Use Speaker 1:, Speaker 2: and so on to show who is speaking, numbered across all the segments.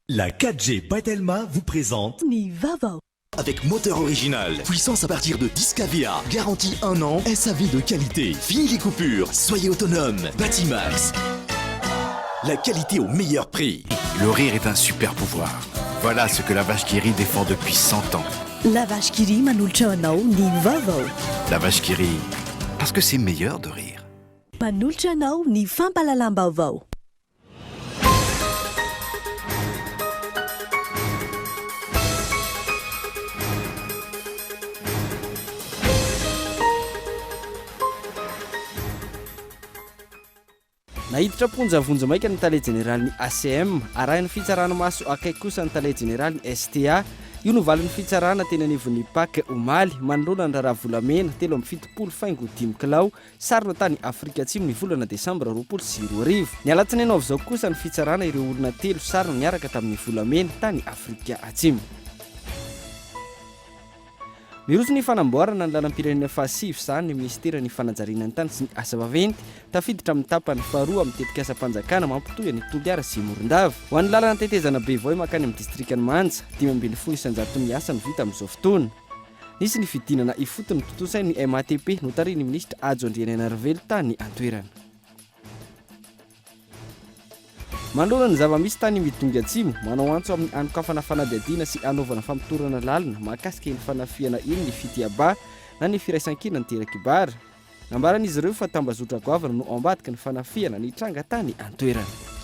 Speaker 1: La 4G by Telma vous présente
Speaker 2: Ny vaovao.
Speaker 1: Avec moteur original, puissance à partir de 10 kVA, garantie 1 an, SAV de qualité, fini les coupures, soyez autonome, Batimax. La qualité au meilleur prix.
Speaker 3: Le rire est un super pouvoir. Voilà ce que la vache qui rit défend depuis 100 ans.
Speaker 2: La vache qui rit manolotra anao ny vaovao.
Speaker 3: La vache qui rit, parce que c'est meilleur de rire.
Speaker 2: Manolotra anao ny fampahalalam-baovao.
Speaker 4: Naiditra am-ponja vonjimaika ny tale jeneralin'ny ACM. Arahin'ny fitsarana maso akaiky kosa ny tale jeneralin'ny STA. Io no valin'ny fitsarana teny anivon'ny Pac omaly, manoloana ny raharaha volamena 73 faingo dimy kilao Sarona tany Afrika Atsimo ny volana desambra 2020. Ny alatsinainy ho avy izao kosa ny fitsarana ireo olona telo sarona niaraka tamin'ny volamena tany Afrika Atsimo. Miroso ny fanamboarana ny lalam-pirenena fahasivy sahanin'ny minisiteran'ny fanajariana ny tany sy ny asa vaventy, tafiditra amin'ny tapany faharoa amin'ny tetikasam-panjakana mampitohy an'i Toliara sy Morondava. Ho an'ny lalana tetezana Bevoay mankany amin'ny distrikan'i Manja, 15 isan-jaton'ny asa no vita amin'izao fotoana. Nisy ny fidinana ifotony notontosain'ny MATP notarihin'ny minisitra Hajo Andrianainarivelo tany an-toerana. Manoloana ny zava-misy tany Midongy Atsimo, manao antso amin'ny hanokafana fanadihadiana sy hanaovana famotorana lalina mahakasika iny fanafihana iny ny Fitiaba na ny Firaisankina Niterak'Ibara. Nambaran'izy ireo fa tambazotra goavana no ao ambadiky ny fanafihana nitranga tany an-toerana.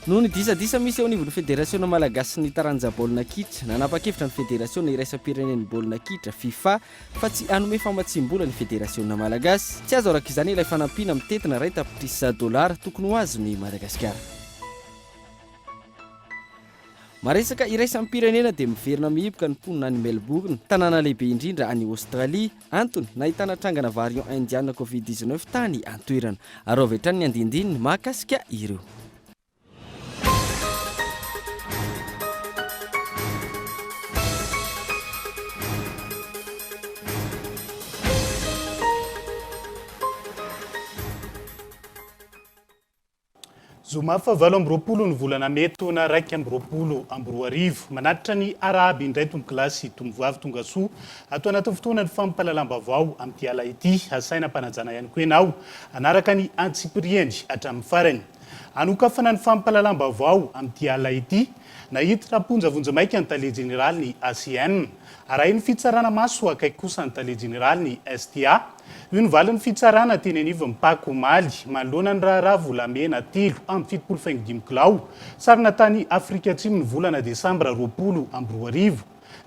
Speaker 4: Noho ny disadisa misy eo anivon'ny Federasiona malagasin'ny taranja baolina kitra, nanapa-kevitra ny Federasiona iraisam-pirenen'ny baolina kitra, Fifa, fa tsy hanome famatsiam-bola ny Federasiona malagasy. Tsy azo araka izany ilay fanampiana mitentina iray tapitrisa dolara tokony ho azon'i Madagasikara. Maresaka iraisam-pirenena dia miverina mihiboka ny mponina any Melbourne, tanàna lehibe indrindra any Aostralia. Antony, nahitana trangana variant indiana Covid 19 tany an-toerana. Araho avy hatrany ny andindininy mahakasika ireo.
Speaker 5: Zoma faha 28 ny volana mey taona 2021. Manatitra ny arahaba indray tompokolahy sy tomovavy tongasoa ato anatin'ny fotoanan'ny fampahalalam-baovao amin'ity ala ity. Asaina am-panajana ihany koa ianao hanaraka ny antsipiriany hatramin'ny farany. Hanokafana ny fampahalalam-baovao amin'ity ala ity, nahiditra am-ponja vonjimaika ny tale jeneralin'ny ACM. Arahin'ny fitsarana maso akaiky kosa ny tale jeneralin'ny STA. Io no valin'ny fitsarana teny anivon'ny Pac omaly, manoloana ny raharaha volamena 73 faingo dimy kilao, sarona tany Afrika Atsimo ny volana desambra 2020.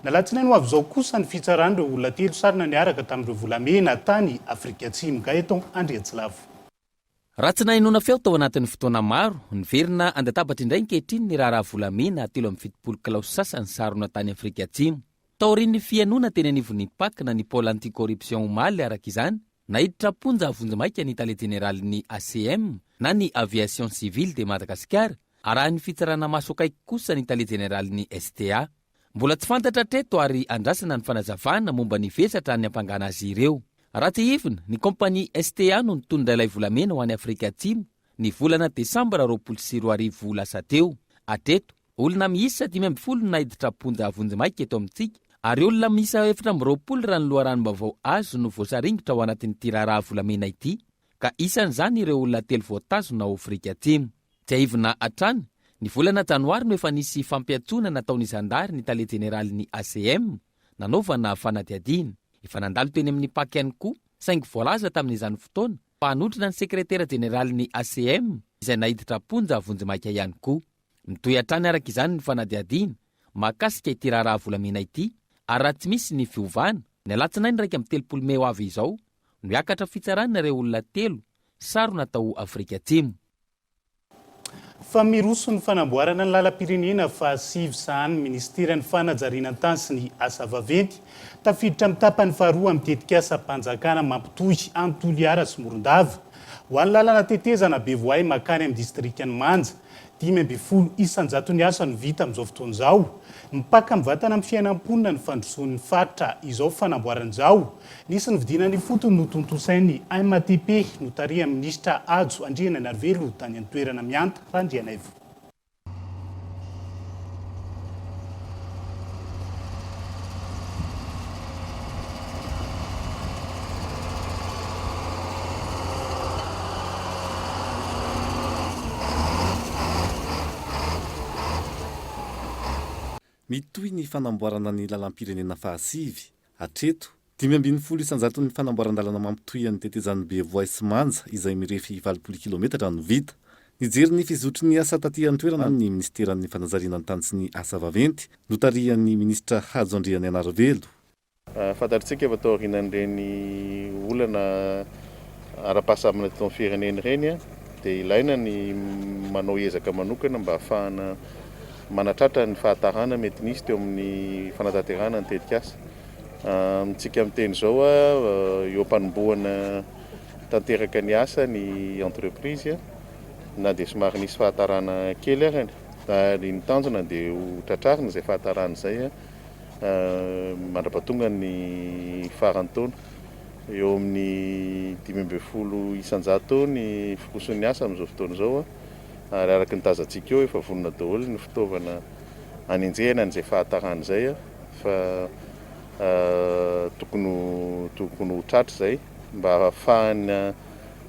Speaker 5: Ny alatsinainy ho avy izao kosa ny fitsarana ireo olona telo sarona niaraka tamin'ireo volamena tany Afrika Atsimo. Gaëtan Andriantsilavo.
Speaker 6: Raha tsy nahenoana feo tao anatin'ny fotoana maro, niverina an-databatra indray ankehitriny ny raharaha volamena 73 kilao sasany sarona tany Afrika Atsimo. Taorian'ny fihainoana teny anivon'ny Pac na ny Pôle Anti-Corruption omaly araka izany, naiditra am-ponja vonjimaika ny tale jeneralin'ny ACM na ny Aviation Civile de Madagascar, arahin'ny fitsarana maso akaiky kosa ny tale jeneralin'ny STA. Mbola tsy fantatra hatreto ary andrasana ny fanazavana momba ny vesatra niampangana azy ireo. Raha tsiahivina, ny kaompania STA no nitondra ilay volamena ho any Afrika Atsimo ny volana desambra 2020 lasa teo. Hatreto, Olona miisa 15 no naiditra am-ponja vonjimaika eto amintsika ary olona miisa 24 raha ny loharanom-baovao azo no voasaringotra ao anatin'ity raharaha volamena ity ka isan'izany ireo olona telo voatazona ao Afrika Atsimo. Tsiahivina hatrany, ny volana janoary no efa nisy fampiantsoana nataon'ny zandary ny tale jeneralin'ny ACM nanaovana fanadihadiana. Efa nandalo teny amin'ny Pac ihany koa saingy voalaza tamin'izany fotoana fa hanotrona ny sekretera jeneralin'ny ACM izay naiditra am-ponja vonjimaika ihany koa. Mitohy hatrany araka izany ny fanadihadiana mahakasika ity raharaha volamena ity ary raha tsy misy ny fiovana, ny alatsinainy 31 mey ho avy izao no hiakatra fitsarana ireo olona telo sarona tao Afrika Atsimo.
Speaker 5: Fa miroso ny fanamboarana ny lalam-pirenena fahasivy sahanin'ny minisiteran'ny fanajariana ny tany sy ny asa vaventy. Tafiditra amin'ny tapany faharoa amin'ny tetikasam-panjakana mampitohy an'i Toliara sy Morondava. Ho an'ny lalana tetezana Bevoay mankany amin'ny distrikan'i Manja, 15 isan-jaton'ny asa no vita amin'izao fotoana izao. Mipaka mivantana amin'ny fiainam-ponina ny fandrosoan'ny faritra izao fanamboarana izao. Nisy ny fidinana ifotony notontosain'ny MATP notarihan'ny minisitra Hajo Andrianainarivelo tany an-toerana Mihanta Randrianaivo.
Speaker 7: Mitohy ny fanamboarana ny lalam-pirenena fahasivy. Hatreto, 15 isan-jaton'ny fanamboaran-dalana mampitohy an'i Tetezan'i Bevoay sy Manja izay mirefy 80 kilometatra no vita. Nijery ny fizotry ny asa taty an-toerana ny minisiteran'ny Fanajariana ny tany sy ny asa vaventy, notarihan'ny minisitra Hajo Andrianainarivelo.
Speaker 8: Fantatritsika fa taorianan'ireny olana ara-pahasalamana teto amin'ny firenena ireny dia ilaina ny manao ezaka manokana mba hahafahana manatratra ny fahatarana mety nisy teo amin'ny fanatanterahana ny tetikasa. Amintsika miteny izao, eo am-panombohana tanteraka ny asa ny entreprise na dia somary nisy fahatarana kely arany ary ny tanjona dia ho tratrarina izay fahatarana izay. Mandra-pahatonga ny faran'ny taona, eo amin'ny 15% eo ny firoson'ny asa amin'izao fotoana izao ary araka ny tazantsika eo efa vonona daholo ny fitaovana hanenjehana an'izay fahatarana izay fa tokony ho tokony ho tratra izay mba hahafahana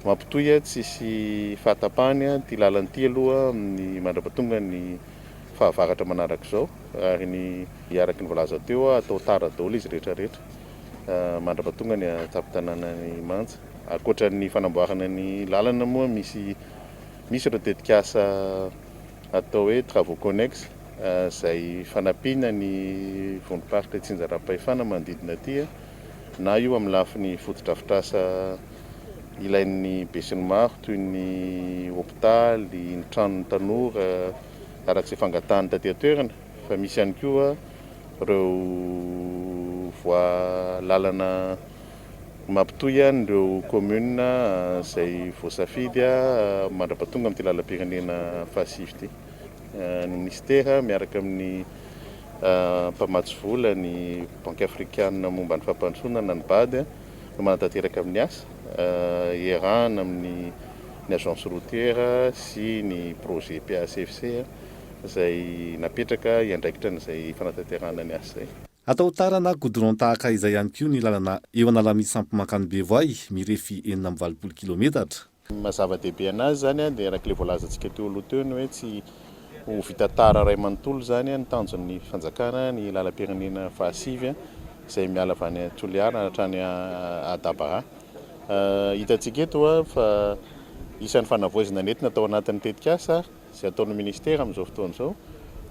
Speaker 8: mampitohy tsisy fahatapahany ity lalana ity aloha amin'ny mandra-pahatonga ny fahavaratra manaraka izao ary ny araka ny voalaza teo atao tara daholo izy rehetra rehetra mandrapatonga ny an-tampon-tanànan'i Manja. Ankoatra ny fanamboarana ny lalana moa misy misy ireo tetikasa atao hoe travaux connexes izay fanampiana ny vondrom-paritra itsinjaram-pahefana manodidina aty na io amin'ny lafiny fotodrafitrasa ilain'ny besinimaro toy ny hopitaly, ny tranon'ny tanora araka izay fangatahany taty an-toerana fa misy ihany koa ireo voie lalana mampitohy an'ireo commune izay voasafidy mandra-pahatonga amin'ity lalam-pirenena fahasivy ity. Ny minisitera miaraka amin'ny mpamatsy vola, ny Banky afrikanina momba ny fampandrosoana na ny Bad no manatanteraka amin'ny asa iarahana amin'ny ny agence routière sy ny projet PACFC izay napetraka hiandraikitra an'izay fanatanterahana ny asa izay.
Speaker 7: Atao tara na goudron tahaka izay ihany koa ny lalana eo Analamisampy mankany Bevoay, mirefy 86 kilometatra.
Speaker 8: Ny maha zava-dehibe anazy izany dia araka ilay voalazantsika teo aloha teo ny hoe tsy ho vita tara iray manontolo izany ny tanjon'ny fanjakana ny lalam-pirenena fahasivy izay miala avy any Toliara hatrany Adabara. Hitantsika eto fa isan'ny fanavaozana nentina tao anatin'ny tetikasa izay ataon'ny minisitera amin'izao fotoana izao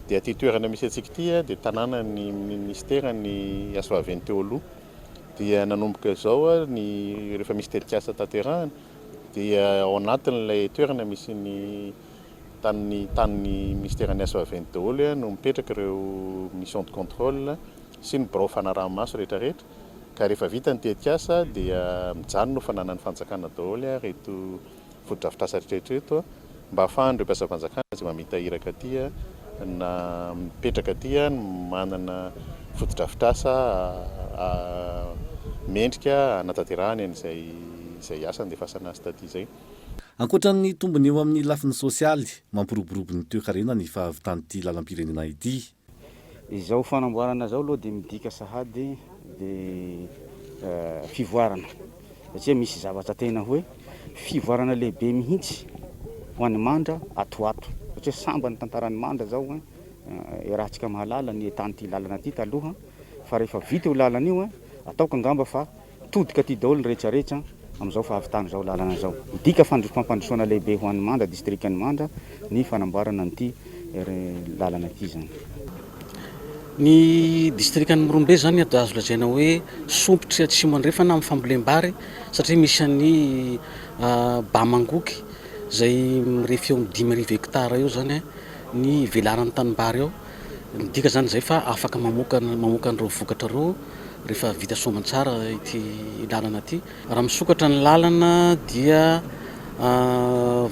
Speaker 8: dia ity toerana misy antsika ity dia tanànan'ny minisiteran'ny asa vaventy teo aloha. Dia nanomboka izao ny rehefa misy tetikasa tanterahana dia ao anatin'ilay toerana misy ny tanin'ny tanin'ny minisiteran'ny asa vaventy daholo no mipetraka ireo mission de contrôle sy ny birao fanaraha-maso rehetra rehetra ka rehefa vita ny tetikasa dia mijanona ho fananan'ny fanjakana daholo ireto fotodrafitrasa rehetra ireto mba ahafahan'ireo mpiasam-panjakana izay mamita iraka aty na mipetraka aty no manana fotodrafitrasa mendrika hanatanterahany an'izay izay asa nandefasana azy taty izay.
Speaker 7: Ankoatra ny tombony eo amin'ny lafiny sosialy, mampiroborobo ny toekarena ny fahavitan'ity lalam-pirenena ity.
Speaker 9: Izao fanamboarana izao aloha dia midika sahady dia fivoarana satria misy zavatra tena hoe fivoarana lehibe mihitsy ho an'i Mandra ato ho ato satria sambany tantaran'i Mandra izao an, iarahantsika mahalala ny etan'ity lalana ity taloha fa rehefa vita io lalana io an, ataoko angamba fa Todika aty daholo ny rehetra rehetra amin'izao fahavitana izao lalana izao. Midika fampandrosoana lehibe ho an'i Manda, distrikan'i Manda, ny fanamboarana an'ity lalana ity izany.
Speaker 10: Ny distrikan'i Morombe izany dia azo lazaina hoe sompitry atsimo andrefana amin'ny fambolem-bary satria misy an'i Bamangoky izay mirefy eo amin'ny 5000 hektara eo izany ny velaran'ny tanimbary ao. Midika izany izay fa afaka mamoaka mamoaka an'ireo vokatra ireo rehefa vita soamantsara ity lalana ity. Raha misokatra ny lalana dia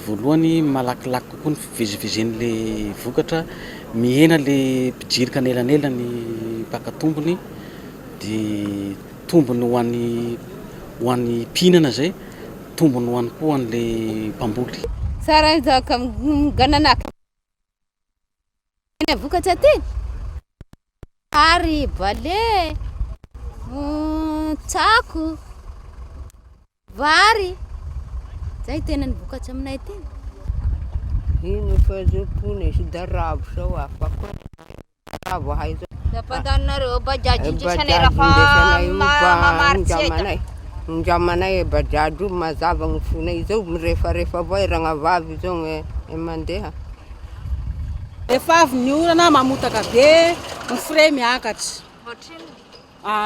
Speaker 10: voalohany malakilaky kokoa ny fivezivezen'ilay vokatra, mihena ilay mpijirika anelanelany mpaka tombony dia tombony ho an'ny ho an'ny mpihinana izay, tombony ho an'ny koa an'ilay mpamboly.
Speaker 11: Tsara zaka gananaka. Ny vokatra aty? Vary, bale, tsako, vary. Zay tena ny vokatra aminay aty.
Speaker 12: Ino fa zao pone sy darabo sao afaka rabo hay zao.
Speaker 11: Ampandalinareo bajaj indraisanay raha fa mamaritsy eda.
Speaker 12: Indramanay bajaj io mazava ny fonay izao mirefarefa avao i ragnavavy izao ny mandeha.
Speaker 13: Rehefa avy ny orana mamotaka be, ny frais miakatra.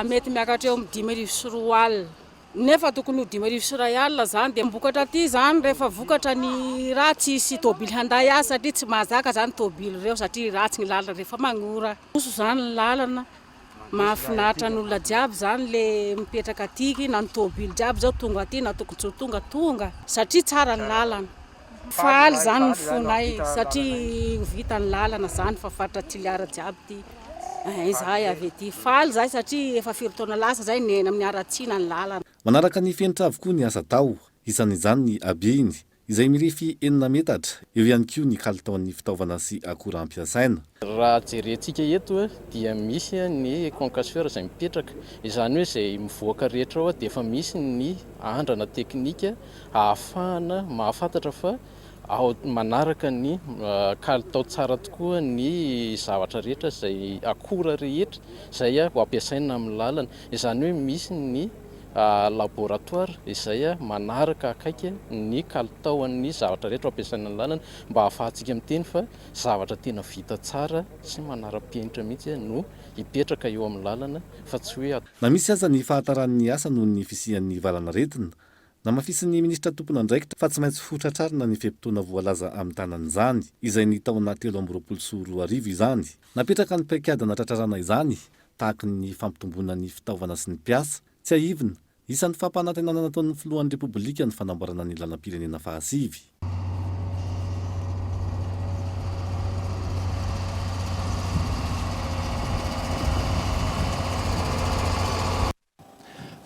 Speaker 13: Mety miakatra eo amin'ny 2005. Nefa tokony ho 2005 zany dia vokatra aty zany rehefa vokatra ny raha tsisy tôbily handay azy satria tsy mahazaka zany tôbily reo satria ratsy ny lalana rehefa magnora. Roso zany ny lalana, mahafinaritra ny olona jiaby zany le mipetraka atiky na ny tôbily jiaby zao tonga aty na tokony tsy ho tonga tonga satria tsara ny lalana. Faly zany ny fonay satria ho vita ny lalana zany fa faritra Toliara jiaby ty izahay avy aty. Faly zahay satria efa firy taona lasa zay niaina amin'ny haratsiana ny lalana.
Speaker 7: Manaraka ny fenitra avokoa ny asa atao, isan'izany ny habeny, izay mirefy enina metatra, eo ihany koa ny kalitaon'ny fitaovana sy akora ampiasaina.
Speaker 14: Raha jerentsika eto dia misy ny concasseur izay mipetraka, izany hoe izay mivoaka rehetra ao dia efa misy ny andrana teknika ahafahana mahafantatra fa ao manaraka ny kalitao tsara tokoa ny zavatra rehetra izay akora rehetra izay ho ampiasaina amin'ny lalana. Izany hoe misy ny laboratoire izay manaraka akaiky ny kalitaon'ny zavatra rehetra ho ampiasaina amin'ny lalana mba ahafahantsika miteny fa zavatra tena vita tsara sy manara-penitra mihitsy no hipetraka eo amin'ny lalana fa tsy hoe
Speaker 7: Na misy aza ny fahataran'ny asa noho ny fisian'ny valanaretina, Namafisin'ny minisitra tompon'andraikitra fa tsy maintsy ho tratrarina ny fe-potoana voalaza amin'ny tanan'izany, izay ny taona 2023 izany. Napetraka ny paikady hanatratrarana izany, tahaky ny fampitomboana ny fitaovana sy ny mpiasa. Tsiahivina, isan'ny fampanantenana nataon'ny filohan'ny Repoblika ny fanamboarana ny lalam-pirenena fahasivy.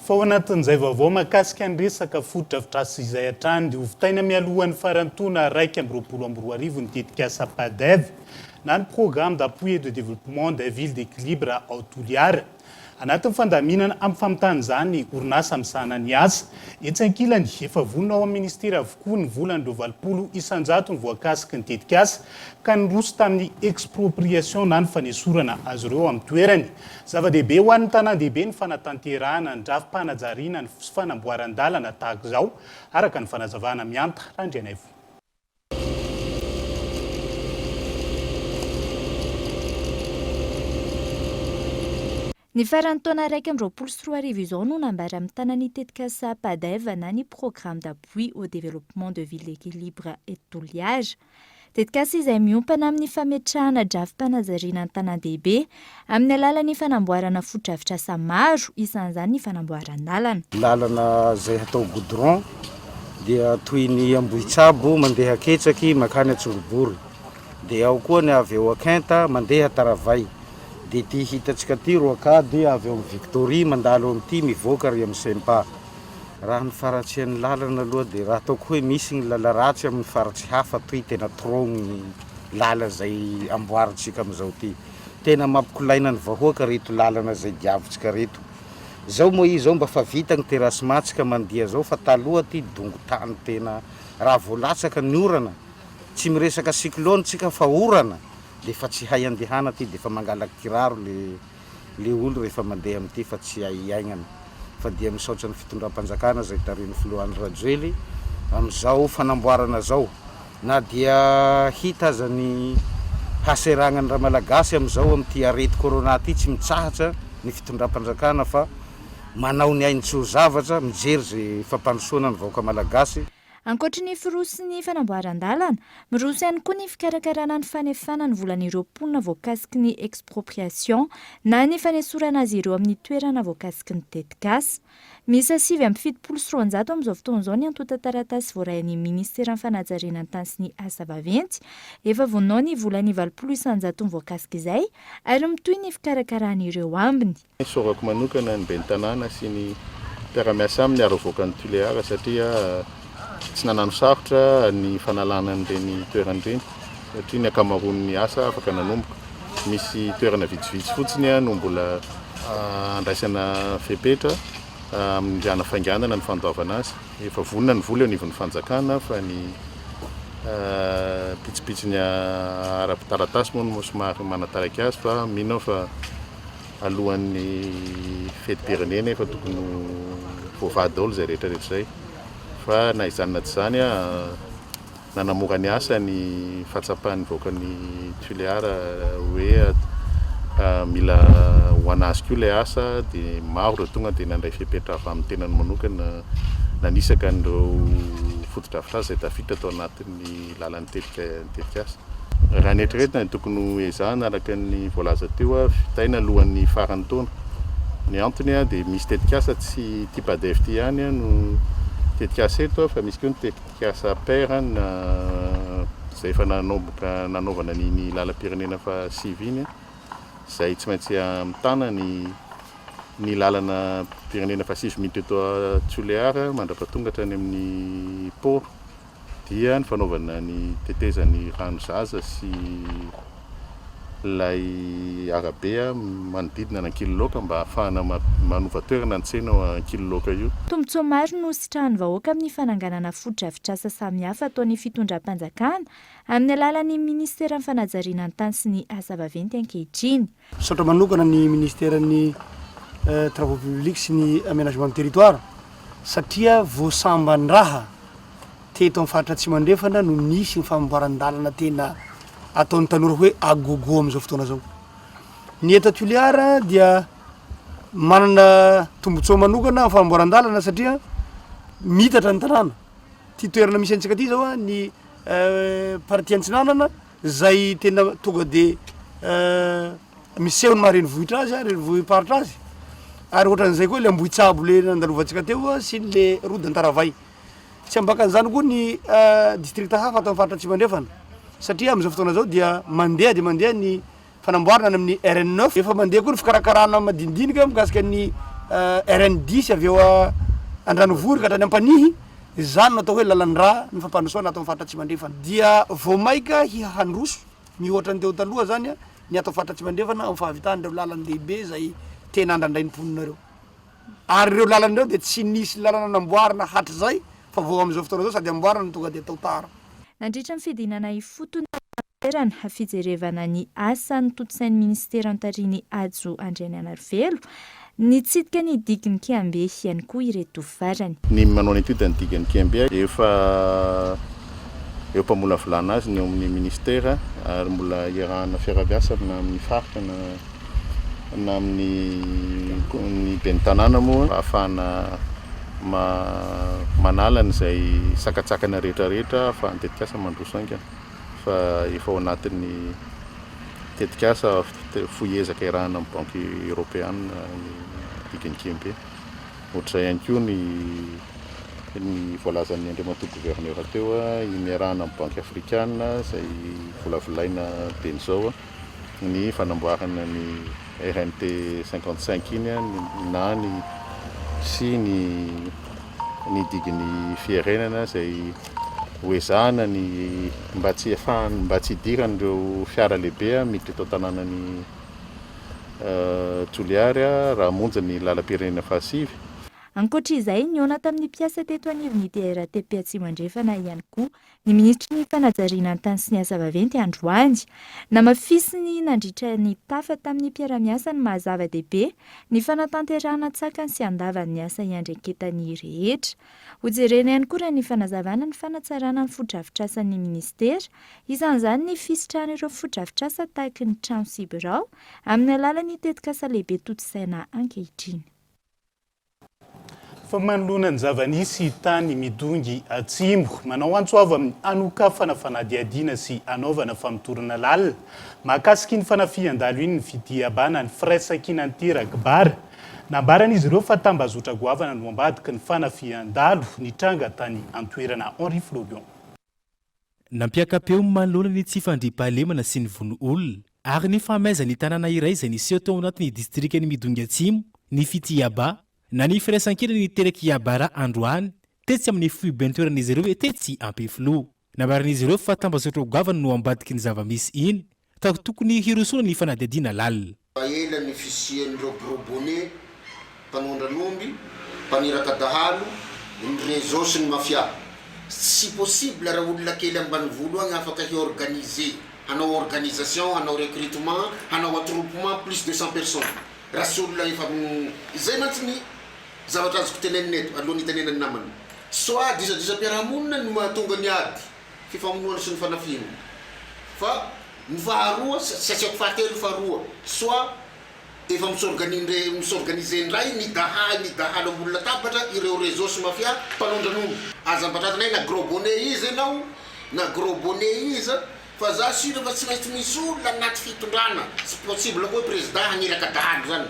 Speaker 5: Fa ao anatin'izay vaovao mahakasika ny resaka fotodrafitrasa izay hatrany dia hovitaina mialohan'ny faran'ny taona 2021 ny tetikasa PADEV na ny Programme d'appui et de développement des villes d'équilibre ao Toliara. Anatin'ny fandaminana amin'ny famitana izany ny orinasa misahana ny asa. Etsy ankilany, efa vonona ao amin'ny minisitera avokoa ny volan'ireo 80 isan-jatony voakasiky ny tetikasa ka niroso tamin'ny expropriation na ny fanesorana azy ireo amin'ny toerany. Zava-dehibe ho an'ny tanàn-dehibe ny fanatanterahana ny drafi-panajariana ny fanamboaran-dalana tahaka izao, araka ny fanazavana Mihanta Randrianaivo.
Speaker 15: Ny faran'ny taona 2021 izao no nambara mitana ny tetikasa PADEV na ny Programme d'appui au développement de ville d'équilibre eto Toliara. Tetikasa izay miompana amin'ny fametrahana drafi-panajariana an-tanàn-dehibe amin'ny alalan'ny fanamboarana fotodrafitrasa maro, isan'izany ny fanamboaran-dalana.
Speaker 9: Lalana izay hatao goudron dia toy ny Ambohitsabo mandeha Ketsaky mankany Antsongobory, dia ao koa ny avy eo Akinta mandeha Taravay, dia ity hitantsika ity Roakady avy eo amin'ny Victoria mandalo amin'ity mivoaka ary amin'ny Sempa. Raha ny faharatsian'ny lalana aloha dia raha ataoko hoe misy ny lala ratsy amin'ny faritsy hafa toy tena trop ny lala izay amboarintsika amin'izao ity. Tena mampikolaina ny vahoaka reto lalana izay diavintsika reto. Zao moa izy zao mba fa vita ny terrassement tsika mandia zao fa taloha ty dongo tany tena raha vao latsaka ny orana tsy miresaka cyclone tsika fa orana de efa tsy hay andehana ty de efa mangala kiraro le le olo rehefa mandeha amin'ity fa tsy hay iaignana fa dia misaotra ny fitondram-panjakana izay tarihin'ny filoha Andry Rajoely amin'izao fanamboarana zao na dia hita aza ny haseragnan'ny Ramalagasy amin'izao amin'ity arety corona ty tsy mitsahatra ny fitondram-panjakana fa manao ny ainy tsy ho zavatra mijery ze fampandrosoana ny vahoaka Malagasy.
Speaker 15: Ankoatry ny firoso sy ny fanamboaran-dalana, miroso ihany koa ny fikarakarana ny fanefana ny volan'ireo mponina voakasiky ny expropriation na ny fanesorana azy ireo amin'ny toerana voakasiky ny tetikasa. Miisa 279 amin'izao fotoana izao ny antontan-taratasy voarain'ny minisiteran'ny fanajariana ny tany sy ny asa vaventy. Efa vonona ny volan'ny 80 isan-jatony voakasika izay ary mitohy ny fikarakarana ireo ambiny.
Speaker 8: Isaorako manokana ny ben'ny tanàna sy ny mpiara-miasa aminy ary avoakan'ny Tuléar satria tsy nanano sarotra ny fanalana an'ireny toerana ireny satria ny ankamaroan'ny asa afaka nanomboka. Misy toerana vitsivitsy fotsiny no mbola andraisana fepetra amin'ny hanafainganana ny fandoavana azy. Efa vonona ny vola eo anivon'ny fanjakana fa ny pitsopitsony ara-taratasy moa no somary manataraiky azy fa mino aho fa. alohan'ny fetim-pirenena efa tokony ho voavaha daholo izay rehetra rehetra izay fa na izany na tsy izany nanamora ny asa ny fahatsapan'ny vahoakan'i Tuléar hoe mila ho an'azy koa ilay asa dia maro ireo tonga dia nandray fepetra avy amin'ny tenany manokana nanisaka an'ireo fotodrafitrasa izay tafiditra tao anatin'ny lalan'ny tetikasa. Raha ny eritreretina dia tokony ho ezahana araka ny voalaza teo vitaina alohan'ny faran'ny taona. Ny antony dia misy tetikasa tsy ity PADEV ity ihany no tetikasa eto fa misy koa ny tetikasa PER izay efa nanomboka nanaovana an'iny lalam-pirenena fahasivy iny izay tsy maintsy mitana ny ny lalana pirenena fahasivy miditra eto Toliara mandra-pahatonga hatrany amin'ny port. dia ny fanaovana ny tetezan'ny rano zaza sy ilay arabe manodidina an'Ankililoaka mba hahafahana manova toerana ny tsena ao Ankililoaka io.
Speaker 15: Tombontsoa maro no sitrahan'ny vahoaka amin'ny fananganana fotodrafitrasa samihafa ataon'ny fitondram-panjakana amin'ny alalan'ny minisiteran'ny fanajariana ny tany sy ny asa vaventy ankehitriny.
Speaker 16: Misaotra manokana ny minisiteran'ny Travaux publics sy ny Aménagement du territoire satria vao samban-draha teto amin'ny faritra Atsimo Andrefana no nisy ny famboaran-dalana tena ataon'ny tanora hoe à gogo amin'izao fotoana izao. Ny eto Toliara dia manana tombontsoa manokana amin'ny fanamboaran-dalana satria miitatra ny tanàna. Ity toerana misy antsika ity izao ny partie antsinanana izay tena tonga de miseho ny maha renivohitra azy, renivohi-paritra azy ary ohatran'izay koa le Ambohitsabo le nandalovantsika teo sy ny le route d'Antaravay. Tsy ambakan'izany koa ny distrikta hafa ato amin'ny faritra Atsimo Andrefana satria amin'izao fotoana izao dia mandeha dia mandeha ny fanamboarana any amin'ny RN neuf. Efa mandeha koa ny fikarakarana madinidinika mikasika ny RN dix avy eo Andranovory ka hatrany Ampanihy. Izany no atao hoe lalan-drà ny fampandrosoana ato amin'ny faritra Atsimo Andrefana. Dia vao maika hiha-handroso mihoatra ny teo taloha izany ny ato amin'ny faritra Atsimo Andrefana amin'ny fahavitan'ireo lalan-dehibe izay tena andrandrain'ny mponina ireo. Ary ireo lalana ireo dia tsy nisy lalana namboarina hatrizay fa vao amin'izao fotoana izao sady amboarina no tonga dia atao tara.
Speaker 15: Nandritra ny fidinana ifotony tao an-toerana, fijerevana ny asa notontosain'ny minisitera notarihin'i Hajo Andrianainarivelo, nitsidika ny digin'i Kiambe ihany koa ireto farany.
Speaker 8: Ny manao ny étude ny digin'i Kiambe efa eo am-pamolavolana azy ny eo amin'ny minisitera ary mbola iarahana fiaraha-miasa na amin'ny faritra na na amin'ny ny ben'ny tanàna moa mba ahafahana manala an'izay sakantsakana rehetra rehetra ahafahan'ny tetikasa mandroso haingana fa efa ao anatin'ny tetikasa fohy ezaka iarahana amin'ny banky eoropeana ny digin'ny Kiembe. Ohatr'izay ihany koa ny ny voalazan'ny Andriamatoa Gouverneur teo, miarahana amin'ny banky afrikana izay volavolaina dieny izao. ny fanamboarana ny RNT 55 iny na ny sy ny ny digin'ny Fiherenana izay ho ezahana ny mba tsy hahafahany mba tsy hidiran'ireo fiara lehibe miditra eto an-tanànan'i Toliary raha hamonjy ny lalam-pirenena fahasivy.
Speaker 15: Ankoatra izay, nihaona tamin'ny mpiasa teto anivon'ny DRTP Atsimo Andrefana ihany koa ny minisitry ny fanajariana ny tany sy ny asa vaventy androany. Namafisiny nandritra ny tafa tamin'ny mpiara-miasa ny maha zava-dehibe ny fanatanterahana an-tsakany sy an-davany ny asa iandraiketan'ny rehetra. Hojerena ihany koa raha ny fanazavana ny fanatsarana ny fotodrafitrasan'ny minisitera, isan'izany ny fisitrahan'ireo fotodrafitrasa tahaky ny trano sy birao amin'ny alalan'ny tetikasa lehibe tontosaina ankehitriny.
Speaker 5: Fa manoloana ny zava-nisy tany Midongy Atsimo, manao antso avo amin'ny hanokafana fanadihadiana sy hanaovana famotorana lalina mahakasika iny fanafihan-dalo iny ny Fitiabana ny firaisankinan'ny Rakibara. Nambaran'izy ireo fa tambazotra goavana no ambadiky ny fanafihan-dalo nitranga tany an-toerana. Henri Florion.
Speaker 17: Nampiaka-peo manoloana ny tsy fandriampahalemana sy ny vono olona ary ny fahamaizan'ny tanàna iray izay niseho tao anatin'ny distrikan'i Midongy Atsimo ny Fitiaba na ny firaisankina niterak'i Iabara androany tetsy amin'ny foiben-toeran'izy ireo tetsy Ampefiloha. Nambaran'izy ireo fa tambazotra goavana no ambadiky ny zava-misy iny ka tokony hirosoana ny fanadihadiana lalina.
Speaker 18: Efa ela ny fisian'ireo gros bonnets, mpanondran'omby, mpaniraka dahalo, ny réseau sy ny mafia. Tsy possible raha olona kely ambanivolo agny afaka hi-organiser, hanao organisation, hanao recrutement, hanao attroupement plus de 100 personnes. Raha tsy olona efa izay mantsy ny zavatra azoko tenenina eto alohan'ny hitenenan'ny namana. Soit disadisam-piarahamonina no mahatonga ny ady, fifamonoana sy ny fanafihana. Fa ny faharoa, tsy asiako fahatelo faharoa, soit efa mi-s'organindre mi-s'organiser indray ny daha ny dahalo ambony latabatra ireo réseau sy mafia mpanondran'omby. Aza ambatratana na gros bonnet iza ianao na gros bonnet iza fa za sur fa tsy maintsy misy olona anaty fitondrana, tsy possible koa hoe président haniraka dahalo zany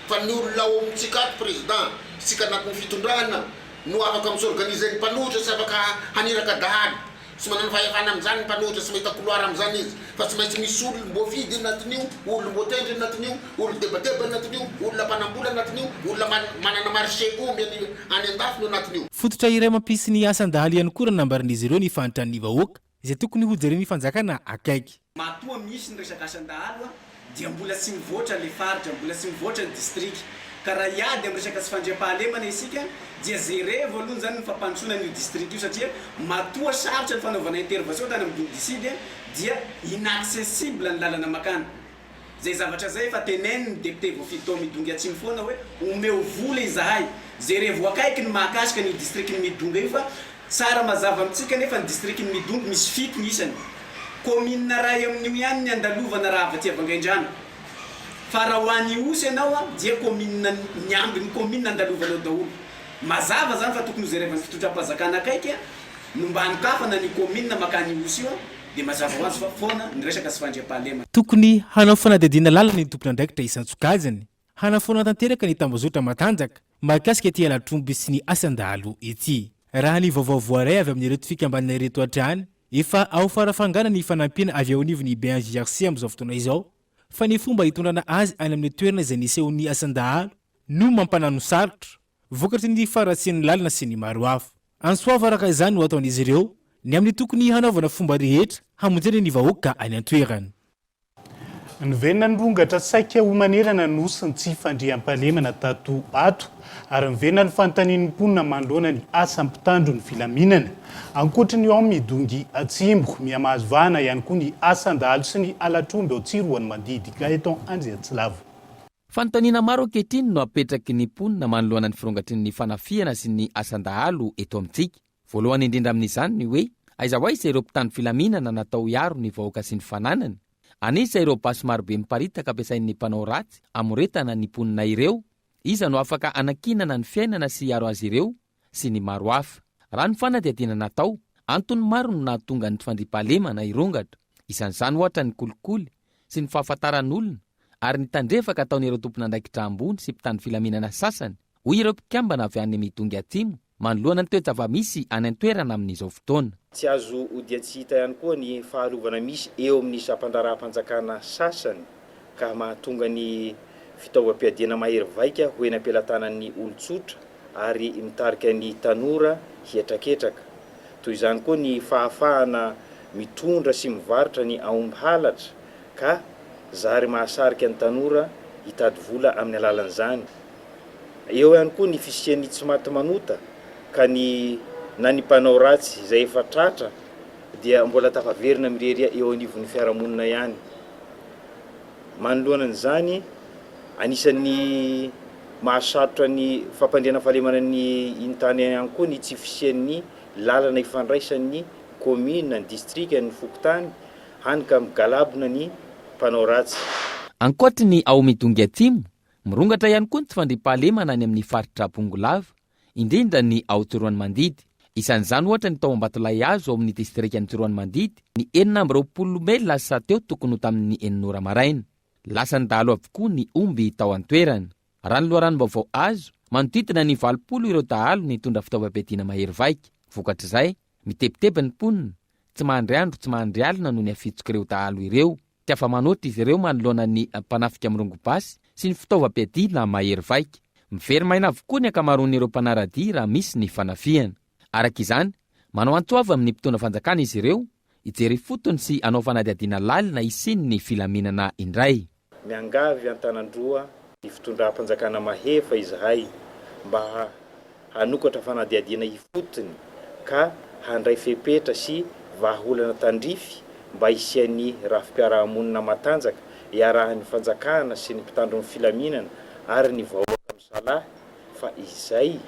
Speaker 18: fa ny olona ao amintsika ato président tsika anatin'ny fitondrana no afaka mi-s'organiser ny mpanohitra tsy afaka haniraka dahalo. Tsy manana fahefana amin'izany ny mpanohitra, tsy mahita couloir amin'izany izy, fa tsy maintsy misy olom-boafidy anatin'io, olom-boatendry anatin'io, olon-debateba anatin'io, olona mpanam-bola anatin'io, olona manana marché omby any any an-dafy no anatin'io.
Speaker 17: Fototra iray mampisy ny asan-dahalo ihany koa raha nambaran'izy ireo ny fahantran'ny vahoaka, izay tokony hojeren'ny fanjakana akaiky.
Speaker 19: Matoa misy ny resaka asan-dahalo dia mbola tsy mivoatra le faritra, mbola tsy mivoatra ny distrika. Ka raha hiady amin'ny resaka tsy fandriampahalemana isika dia zerevo aloha izany ny fampandrosoana an'io distrika io satria matoa sarotra ny fanaovana intervention tany amin'ny Dondy Sud dia inaccessible ny lalana makany. Zay zavatra zay efa tenenin ny député voafidy tao Midongy Atsimo foana hoe omeo vola izahay, zerevo akaiky ny mahakasika an'io distriky ny Midongy io fa tsara mazava amintsika nefa ny distriky ny Midongy misy fito ny isany. Commune ray amin'io ihany ny andalovana raha avy aty Vangaindrano. Fa raha ho any Ihosy ianao dia commune ny ambin'ny commune andalovanao daholo. Mazava zany fa tokony ho zerevan'ny fitondram-panjakana akaiky no mba hanokafana an'io commune makany Ihosy io. Dia mazava ho azy fa foana ny resaka tsy fandriampahalemana.
Speaker 17: Tokony hanao fanadihadiana lalina ny tompon'andraikitra isan-tsokajiny, hanafoana tanteraka ny tambazotra matanjaka mahakasika ity halatr'omby sy ny asan-dahalo ity. Raha ny vaovao voaray avy amin'ireto fikambanana ireto hatrany, efa ao Farafangana ny fanampiana avy eo anivon'ny BNGRC amin'izao fotoana izao, fa ny fomba hitondrana azy any amin'ny toerana izay nisehoan'ny asan-dahalo no mampananosarotra, vokatry ny faharatsian'ny lalana sy ny maro hafa. Antso avo araka izany no ataon'izy ireo ny amin'ny tokony hanaovana fomba rehetra hamonjena ny vahoaka any an-toerana.
Speaker 5: Niverina nirongatra saika ho manerana ny Nosy ny tsy fandriampahalemana tato ho ato ary niverina ny fanontanian'ny mponina manoloana ny asa mpitandro ny filaminana. Ankoatry ny ao Midongy Atsimo, miha-mahazo vahana ihany koa ny asan-dahalo sy ny halatr'omby ao Tsiroanomandidy. Gaëtan Andriantsilavo.
Speaker 6: Fanontaniana maro ankehitriny no apetraky ny mponina manoloana ny firongatry ny fanafihana sy ny asan-dahalo eto amintsika. Voalohany indrindra amin'izany ny hoe, aiza ho aiza ireo mpitandro filaminana natao hiaro ny vahoaka sy ny fananany? An'iza ireo basy marobe miparitaka ampiasain'ny mpanao ratsy hamoretana ny mponina ireo? Iza no afaka hanankinana ny fiainana sy hiaro azy ireo? Sy ny maro hafa. Raha ny fanadihadiana natao, antony maro no nahatonga ny tsy fandriampahalemana hirongatra. Isan'izany ohatra ny kolikoly sy ny fahafantaran'olona ary ny tandrevaka ataon'ireo tompon'andraikitra ambony sy mpitandro filaminana sasany, hoy ireo mpikambana avy any Midongy Atsimo manoloana ny toe-java-misy any an-toerana amin'izao fotoana.
Speaker 20: Tsy azo odian-tsy hita ihany koa ny fahalovana misy eo amin'ny sampandraharaham-panjakana sasany ka mahatonga ny fitaovam-piadiana mahery vaika ho eny am-pelatanan'ny olon-tsotra ary mitarika ny tanora hihetraketraka. Toy izany koa ny fahafahana mitondra sy mivarotra ny aomby halatra ka zary mahasarika ny tanora hitady vola amin'ny alalan'izany. Eo ihany koa ny fisian'ny tsy maty manota ka ny na ny mpanao ratsy izay efa tratra dia mbola tafaverina mirehareha eo anivon'ny fiarahamonina ihany. Manoloana an'izany, anisan'ny mahasarotra ny fampandriana fahalemana ny iny tany ihany koa ny tsy fisian'ny lalana ifandraisan'ny kaominina, ny distrika, ny fokontany, hany ka migalabona ny mpanao ratsy.
Speaker 6: Ankoatry ny ao Midongy Atsimo, mirongatra ihany koa ny tsy fandriampahalemana any amin'ny faritra Bongolava, indrindra ny ao Tsiroanomandidy. Isan'izany ohatra ny tao Ambatolahihazo ao amin'ny distrikan'i Tsiroanomandidy, ny 26 mey lasa teo tokony ho tamin'ny enina ora maraina. Lasan'ny dahalo avokoa ny omby tao an-toerana. Raha ny loharanom-baovao azo, manodidina ny 80 ireo dahalo nitondra fitaovam-piadiana mahery vaika. Vokatr'izay, mitebiteby ny mponina, tsy mandry andro tsy mandry alina noho ny afitsok'ireo dahalo ireo. Tsy afa-manoatra izy ireo manoloana ny mpanafika mirongo basy sy ny fitaovam-piadiana mahery vaika. Miveri-maina avokoa ny ankamaroan'ireo mpanara-dia raha misy ny fanafihana. Araka izany, manao antso avo amin'ny mpitondra fanjakana izy ireo hijery ifotony sy hanao fanadihadiana lalina hisian'ny filaminana indray.
Speaker 20: Miangavy an-tanan-droa ny fitondram-panjakana mahefa izahay mba hanokatra fanadihadiana ifotony ka handray fepetra sy vahaolana tandrify mba hisian'ny rafi-piarahamonina matanjaka iarahan'ny fanjakana sy ny mpitandro ny filaminana ary ny vahoaka misalahy fa izay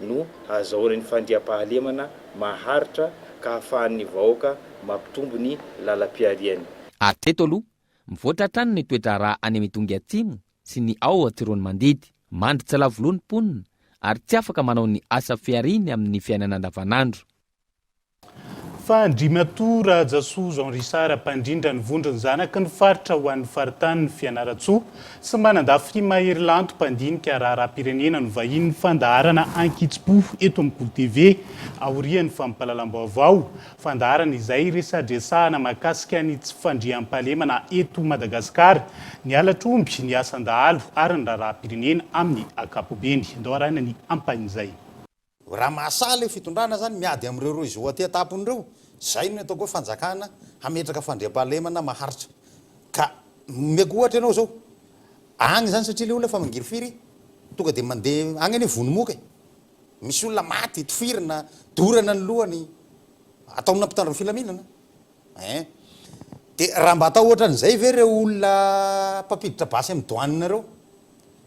Speaker 20: no hahazahoana ny fandriampahalemana maharitra ka hahafahan'ny vahoaka mampitombo ny lalam-pihariany.
Speaker 6: Hatreto aloha, mivoatra hatrany ny toe-draharaha any Midongy Atsimo sy ny ao Tsiroanomandidy. Mandry tsy lavo loha ny mponina ary tsy afaka manao ny asa fihariany amin'ny fiainana andavanandro.
Speaker 5: Fa Andriamatoa Rahajasoa Jean Richard mpandrindra ny vondron'ny zanaky ny faritra ho an'ny faritanin'i Fianarantsoa sy Manandafy Maherilanto mpandinika raharaham-pirenena no vahinin'ny fandaharana Ankitsim-po eto amin'ny Kolo TV aorian'ny fampahalalam-baovao. Fandaharana izay resadresahana mahakasika ny tsy fandriampahalemana eto Madagasikara, ny halatr'omby, ny asan-dahalo ary ny raharaham-pirenena amin'ny ankapobeny. Ndao arahina ny ampahin'izay.
Speaker 18: Raha mahasahy ilay fitondrana zany miady amin'ireo réseau aty an-tampony ireo, zay no ataoko hoe fanjakana hametraka fandriampahalemana maharitra. Ka omeko ohatra ianao zao, agny zany satria ilay olona efa mangirifiry, tonga dia mandeha, agny anie vono moka e, misy olona maty, tifirina, dorana ny lohany, ataon'ny mpitandro ny filaminana ein. Dia raha mba atao ohatran'izay ve ireo olona mpampiditra basy amin'ny douane ireo?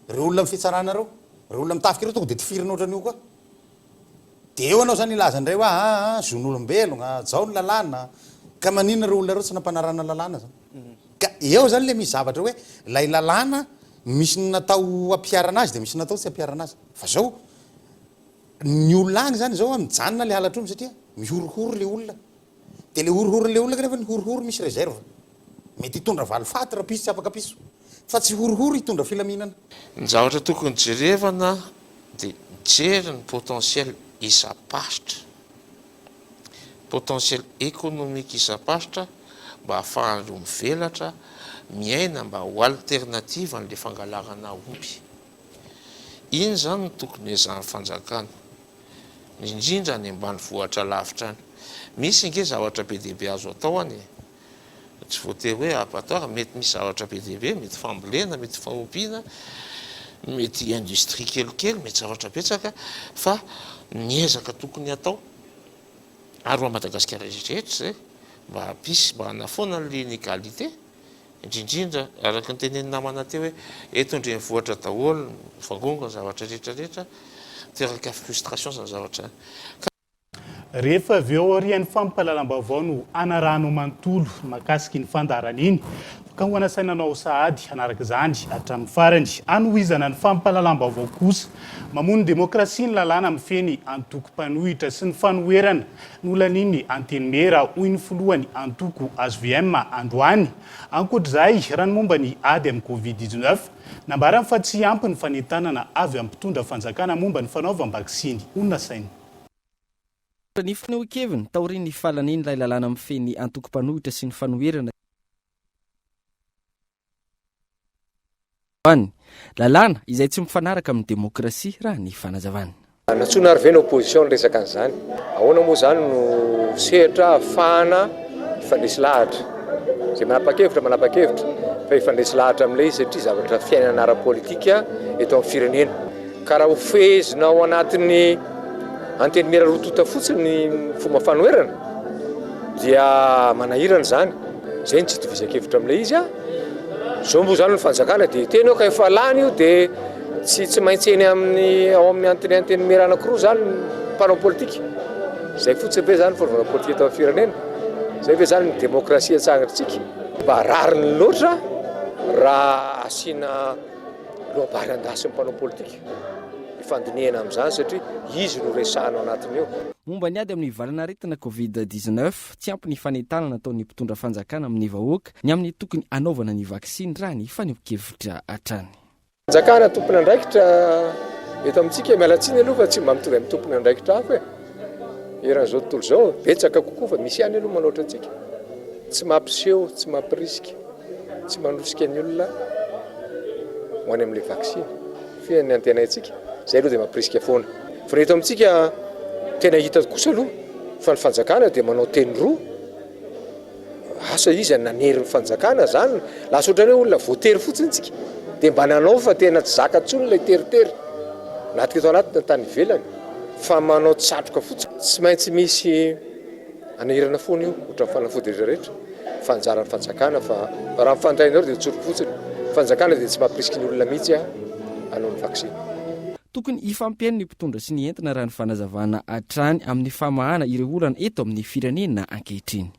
Speaker 18: Ireo olona amin'ny fitsarana ireo, ireo olona mitafika ireo tonga dia tifirina ohatran'io koa. Dia eo ianao izany hilaza indray hoe aa zon'olombelogna, hajao ny lalàna, ka maninona ireo olona ireo tsy nampanarahana lalàna izany? Ka eo izany ilay misy zavatra hoe ilay lalàna misy ny natao hampiharana azy dia misy natao tsy hampiharana azy. Fa izao, ny olona any izany izao mijanona ilay halatr'omby satria mihorohoro ilay olona. Dia ilay horohoron'ilay olona kanefa ny horohoro misy réserve. Mety hitondra valifaty rapiso tsy afaka piso. Fa tsy horohoro hitondra filaminana.
Speaker 21: Ny zavatra tokony jerevana dia mijery ny potentiel isam-paritra, potentiel économique isam-paritra mba ahafahan'ireo mivelatra, miaina mba ho alternative an'ilay fangalarana omby. Iny izany no tokony ezahan'ny fanjakana. Indrindra any ambanivohitra lavitra any. Misy ange zavatra be dia be azo atao any e. Tsy voatery hoe abattoir, mety misy zavatra be dia be, mety fambolena, mety faompiana, mety industrie kelikely, mety zavatra betsaka fa ny ezaka tokony hatao ary ho an'i Madagasikara rehetra izay mba hampisy, mba hanafoana an'ilay inégalité. Indrindrindra, araka ny tenenin'ny namana teo hoe eto an-drenivohitra daholo ny mivangongo ny zavatra rehetra rehetra, miteraka frustration izany zavatra izany. Ka.
Speaker 5: Rehefa avy eo aorian'ny fampahalalam-baovao no hanarahanao manontolo ny mahakasika iny fandaharana iny, ka ho anasaina anao sahady hanaraka izany hatramin'ny farany. Hanohizana ny fampahalalam-baovao kosa, mamono ny demokrasia ny lalàna mifehy ny antoko mpanohitra sy ny fanoherana Nolanian'ny Antenimiera, hoy ny filohan'ny antoko hvm androany. Ankoatra izay, raha ny momba ny ady amin'ny Covid 19, nambarany fa tsy ampy ny fanentanana avy amin'ny mpitondra fanjakana momba ny fanaovam-baksiny, ho nasainy.
Speaker 4: Ny fanehoan-keviny taorian'ny fahalanian'ilay lalàna mifehy ny antoko mpanohitra sy ny fanoherana. Any. Lalàna izay tsy mifanaraka amin'ny demokrasia, raha ny fanazavany.
Speaker 22: Nantsoina ary ve ny opposition niresaka an'izany? Ahoana moa izany no sehatra ahafahana hifandresy lahatra? Izay manapa-kevitra manapa-kevitra fa hifandresy lahatra amin'ilay izy satria zavatra fiainana ara-politika eto amin'ny firenena. Ka raha ho fehezina ao anatin'ny antenimiera roa tonta fotsiny ny fomba fanoherana dia manahirana izany. Izay no tsy itovizan-kevitra amin'ilay izy. Izao moa izany ny fanjakana dia teny eo ka efa lany io dia tsy tsy maintsy eny amin'ny ao amin'ny antony antenimiera anankiroa izany ny mpanao politika. Izay fotsiny ve izany fanaovana politika eto amin'ny firenena? Izay ve izany ny demokrasia atsangantsika? Mba rariny loatra raha asiana Loabary andasin'ny mpanao politika ny fandinihana amin'izany satria izy no resahana ao anatiny eo.
Speaker 4: Momba ny ady amin'ny valan'aretina Covid 19, tsy ampy ny fanentanana ataon'ny mpitondra fanjakana amin'ny vahoaka ny amin'ny tokony hanaovana ny vaksiny raha ny fanehoan-kevitra hatrany.
Speaker 22: Fanjakana tompon'andraikitra eto amintsika, miala tsiny aloha fa tsy mba mitovy amin'ny tompon'andraikitra hafa e! Eran'izao tontolo izao, betsaka kokoa fa misy ihany aloha manoatra antsika, tsy mampiseho, tsy mampirisika. Tsy manosika ny olona ho any amin'ilay vaksiny. Fa ny antenaintsika, izay aloha dia mampirisika foana. Fa ny eto amintsika tena hita kosa aloha fa ny fanjakana dia manao teny roa. Asa iza nanery ny fanjakana izany? Lasa ohatran'ny hoe olona voatery fotsiny tsika. Dia mba nanao fa tena tsy zaka intsony ilay teritery. Na teto anaty na tany ivelany. Fa manao tsatroka fotsiny. Tsy maintsy misy anahirana foana io, ohatran'ny fanafody rehetra rehetra. fa anjaran'ny fanjakana fa raha ny fanontanianareo dia tsoriko fotsiny, ny fanjakana dia tsy mampirisika ny olona mihitsy hanao ny vaksiny.
Speaker 4: Tokony hifampihaino ny mpitondra sy ny entina raha ny fanazavana hatrany amin'ny famahana ireo olana eto amin'ny firenena ankehitriny.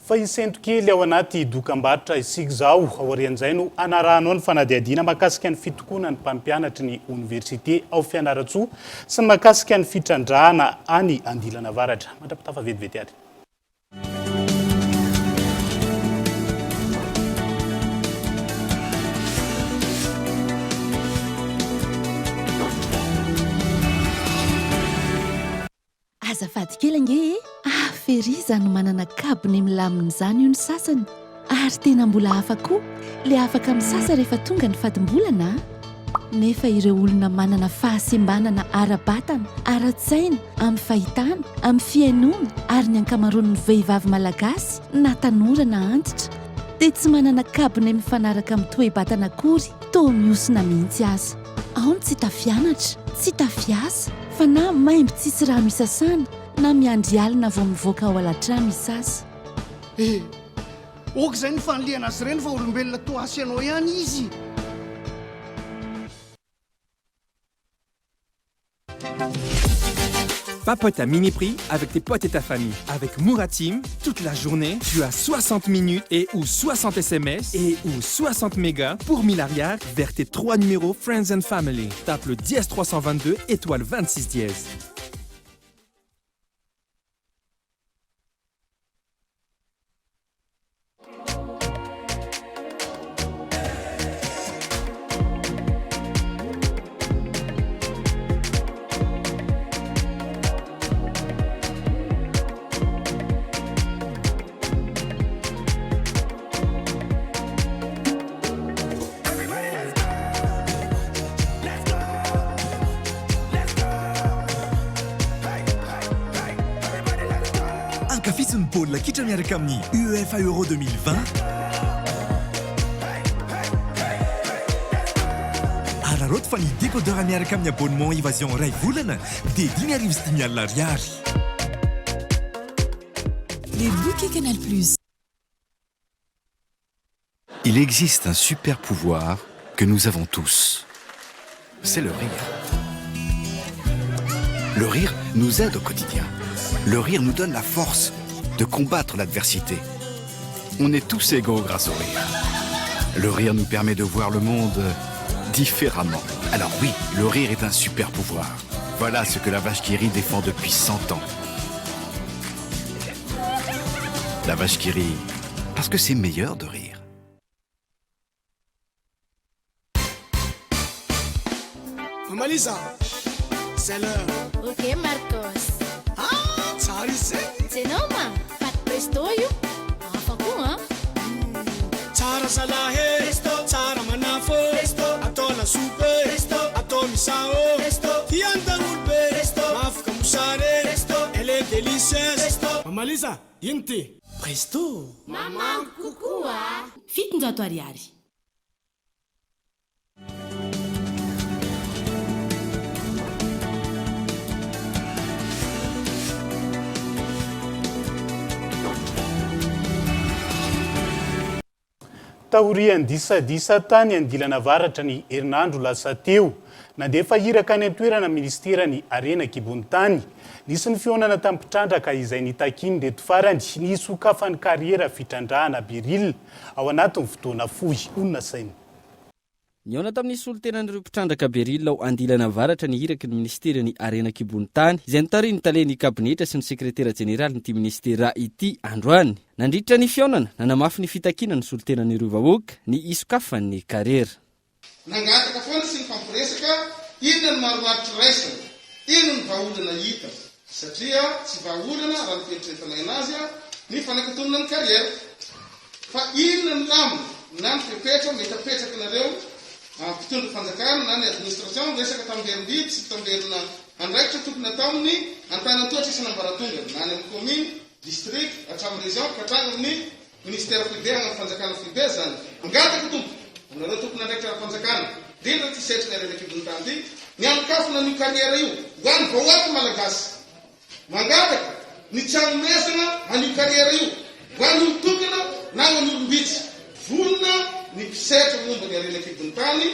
Speaker 5: Fa hisento kely ao anaty dokambarotra isika izao. Aorian'izay no hanarahanao ny fanadihadiana mahakasika ny fitokonan'ny mpampianatry ny oniversite ao Fianarantsoa sy ny mahakasika ny fitrandrahana any Andilana Avaratra. Mandra-pitafa vetivety ary.
Speaker 2: Azafady kely ange e! Hafa ery izany manana kabone milamina izany hoy ny sasany. Ary tena mbola hafa koa le afaka misasa rehefa tonga ny fadimbolana a! Nefa ireo olona manana fahasembanana ara-batana, ara-tsaina, amin'ny fahitana, amin'ny fihainoana ary ny ankamaroan'ny vehivavy malagasy na tanora na antitra dia tsy manana kabone mifanaraka amin'ny toe-batana akory, toa mihosina mihitsy aza. Ao ny tsy tafianatra, tsy tafiasa, fa na maimbo tsisy rano isasana na miandry alina vao mivoaka ao alatrano hisasa.
Speaker 1: Eh! Ok izay ny fanilihana azy ireny fa olombelona toa ahy sy ianao ihany izy.
Speaker 3: Papote à mini prix avec tes potes et ta famille. Avec Mouratim, toute la journée, tu as 60 minutes et ou 60 SMS et ou 60 mégas pour 1000 arrière vers tes trois numéros Friends and Family. Tape le dièse 322 étoile 26 dièse.
Speaker 23: Ankafizo ny baolina kitra miaraka amin'ny UEFA Euro 2020. Araraoty fa ny décodeur miaraka amin'ny abonnement Evasion iray volana dia 550 ariary.
Speaker 2: Les bouquets Canal Plus.
Speaker 24: Il existe un super pouvoir que nous avons tous. C'est le rire. Le rire nous aide au quotidien. Le rire nous donne la force de combattre l'adversité. On est tous égaux grâce au rire. Le rire nous permet de voir le monde différemment. Alors oui, le rire est un super pouvoir. Voilà ce que la vache qui rit défend depuis 100 ans. La vache qui rit, parce que c'est meilleur de rire.
Speaker 1: Maman Lisa, c'est l'heure.
Speaker 25: Ok Marcos.
Speaker 1: Ah, tsara izy zay.
Speaker 25: Tsenao ma, paty presto io. Hafa koa an.
Speaker 1: Tsara zalahy e, Presto. Tsara manafo e, Presto. Atao lasopy e, Presto. Atao misao e, Presto. Tian'ny daholo be, Presto. Mahafaka mosary e, Presto. Elle est délicieuse, Presto. Maman Lisa, ino ty? Presto.
Speaker 25: Mamango kokoa. 700 ariary.
Speaker 5: Taorian'ny disadisa tany Andilana Avaratra ny herinandro lasa teo, nandefa iraka any an-toerana minisiteran'ny Harena an-kibon'ny tany. Nisy ny fihaonana tamin'ny mpitrandraka izay nitakian'ireto farany ny hisokafan'ny kariera fitrandrahana beryl ao anatin'ny fotoana fohy, hoy ny nasainy.
Speaker 4: Nihaona tamin'ny solontenan'ireo mpitrandraka beryl ao Andilana Avaratra ny iraky ny minisiteran'ny Harena an-kibon'ny tany, izay notarihin'ny talen'ny kabinetra sy ny sekretera jeneralin'ity minisitera ity androany. Nandritra ny fihaonana, nanamafy ny fitakiana ny solontenan'ireo vahoaka ny hisokafan'ny kariera.
Speaker 26: Nangataka foana sy nifampiresaka inona no marimaritra iraisana, inona no vahaolana hita. Satria tsy vahaolana raha ny fieritreretanay anazy ny fanakatonana ny carrière. Fa inona ny lamina na ny fepetra mety apetrakinareo mpitondra fanjakana na ny administration resaka tamberim-bidy sy tamberina andraikitra tokony atao amin'ny antanan-tohatra isan'ambaratongany na any amin'ny commune, district, hatramin'ny région ka hatrany amin'ny Ministera foibe agny am fanjakana foibe zany. Mangataka tompoko, aminareo tompon'andraikitra ara-panjakana, indrindra ty sehatry ny harena an-kibon'ny tany ty, ny hanokafana an'io carrière io ho an'ny vahoaka malagasy. Mangataka ny tsy hanomezana an'io carrière io. Ho an'olon-tokana na ho an'olom-bitsy. Vonona ny mpisehatra momba ny harena an-kibon'ny tany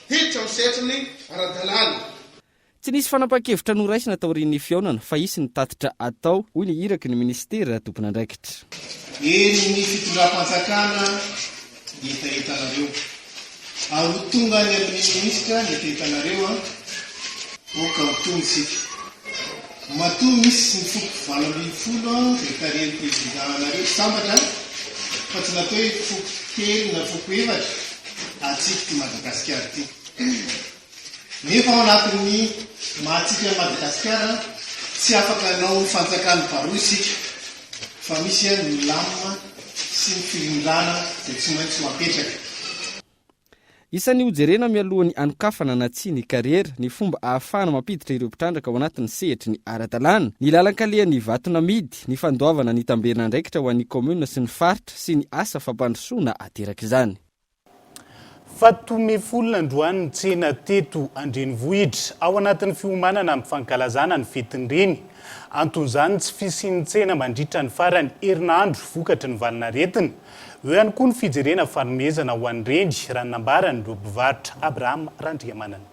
Speaker 26: hiditra amin'ny sehatry ny ara-dalàna.
Speaker 4: Tsy nisy fanapahan-kevitra noraisina taorian'ny fihaonana fa hisy ny tatitra atao, hoy ny iraky ny minisitera tompon'andraikitra.
Speaker 7: Eny ny fitondram-panjakana ny hetahetanareo. Ary ho tonga any amin'ny minisitra ny hetahetanareo an! Aoka ho tony isika. Matoa misy ny foko 18 izay tarihan'ny président anareo tsy sambatra an! Fa tsy natao hoe foko telo na foko efatra, antsika ity Madagasikara ity. Nefa ao anatin'ny maha antsika an'i Madagasikara, tsy afaka hanao ny fanjakan'ny baroa isika, fa misy ny lamina sy ny firindrana izay tsy maintsy ho apetraka.
Speaker 4: Isan'ny hojerena mialohan'ny hanokafana na tsia ny kariera, ny fomba ahafahana mampiditra ireo mpitrandraka ao anatin'ny sehatry ny ara-dalàna, ny lalan-kalehan'ny vato namidy, ny fandoavana ny tamberin'andraikitra ho an'ny kaominina sy ny faritra sy ny asa fampandrosoana aterak'izany.
Speaker 5: Fatomefolo androany ny tsena teto an-drenivohitra, ao anatin'ny fiomanana amin'ny fankalazana ny fetin'ny reny. Anton'izany ny tsy fisian'ny tsena mandritra ny faran'ny herinandro vokatry ny valanaretina. Eo ihany koa ny fijerena fanomezana ho an'ny reny, raha ny nambaran'ireo mpivarotra. Abraham Randriamanana.